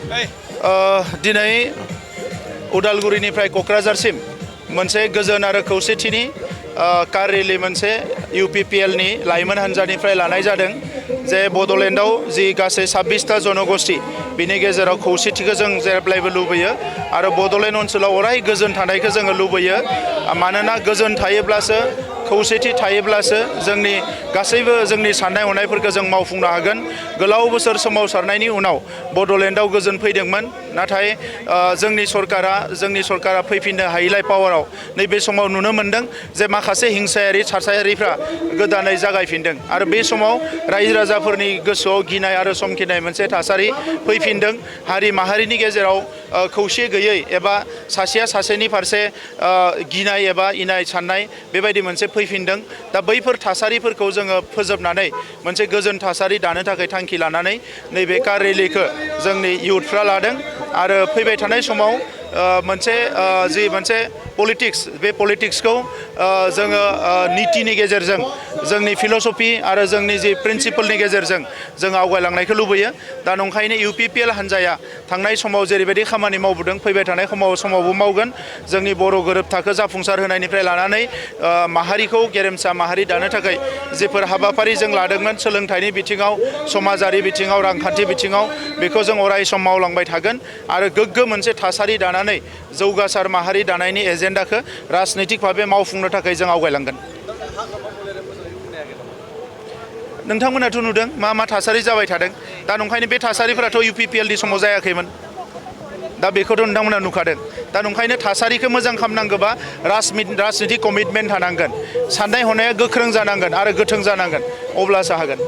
दिनै उदालगुरिनिफ्राय क'क्राझारसिम मोनसे गोजोन आरो खौसेथिनि कार रेली मोनसे UPPLनि लाइमोन हान्जानिफ्राय लानाय जादों जे बड'लेण्डआव जि गासै 26टा जनगोष्ठी बिनि गेजेराव खौसेथिखौ जों जेब्लायबो लुबैयो आरो बड'लेण्ड ओनसोलाव अराय गोजोन थानायखौ जोङो लुबैयो मानोना गोजोन थायोब्लासो खौसेथि थायोब्लासो जोंनि गासैबो जोंनि साननाय हनायफोरखौ जों मावफुंनो हागोन। गोलाव बोसोर सोमावसारनायनि उनाव बड'लेण्डआव गोजोन फैदोंमोन नाथाय जोंनि सरकारा फैफिननो हायैलाय पावाराव नैबे समाव नुनो मोनदों जे माखासे हिंसायारि थासारिफ्रा गोदानै जागायफिनदों आरो बे समाव रायजो राजाफोरनि गोसोआव गिनाय आरो समखिनाय मोनसे थासारि फैफिनदों। हारि माहारिनि गेजेराव खौसे गैयै एबा सासेया सासेनि फारसे गिनाय एबा इनाय साननाय बेबायदि मोनसे फैफिनदों। दा बैफोर थासारिफोरखौ जोङो फोजोबनानै मोनसे गोजोन थासारि दानो थाखाय थांखि लानानै नैबे कार रेलीखौ जोंनि इयुथफ्रा लादों आरो फैबाय थानाय समाव मोनसे पलिटिक्स बे पलिटिक्सखौ जोङो नीतिनि गेजेरजों जोंनि फिल'सफि आरो जोंनि जि प्रिन्सिपलनि गेजेरजों जों आवगायलांनायखौ लुबैयो। दा नंखायनो UPPL हान्जाया थांनाय समाव जेरैबायदि खामानि मावबोदों फैबाय थानाय समावबो मावगोन। जोंनि बर' गोरोबथाखौ जाफुंसार होनायनिफ्राय लानानै माहारिखौ गेरेमसा माहारि दानो थाखाय जेफोर हाबाफारि जों लादोंमोन सोलोंथाइनि बिथिङाव समाजारि बिथिङाव रांखान्थि बिथिङाव बेखौ जों अराय सम मावलांबाय थागोन आरो गोग्गो मोनसे थासारि दानानै जौगासार माहारि दानायनि एजेन्डाखौ राजनैतिक भाबे मावफुंनो थाखाय जों आवगायलांगोन। नोंथांमोनाथ' नुदों मा थासारि जाबाय थादों। दा नंखायनो बे थासारिफोराथ' UPPLनि समाव जायाखैमोन। दा बेखौथ' नोंथांमोना नुखादों। दा नंखायनो थासारिखौ मोजां खालामनांगौबा राजनितिक कमिटमेन्ट थानांगोन, साननाय हनाया गोख्रों जानांगोन आरो गोथों जानांगोन, अब्लासो हागोन।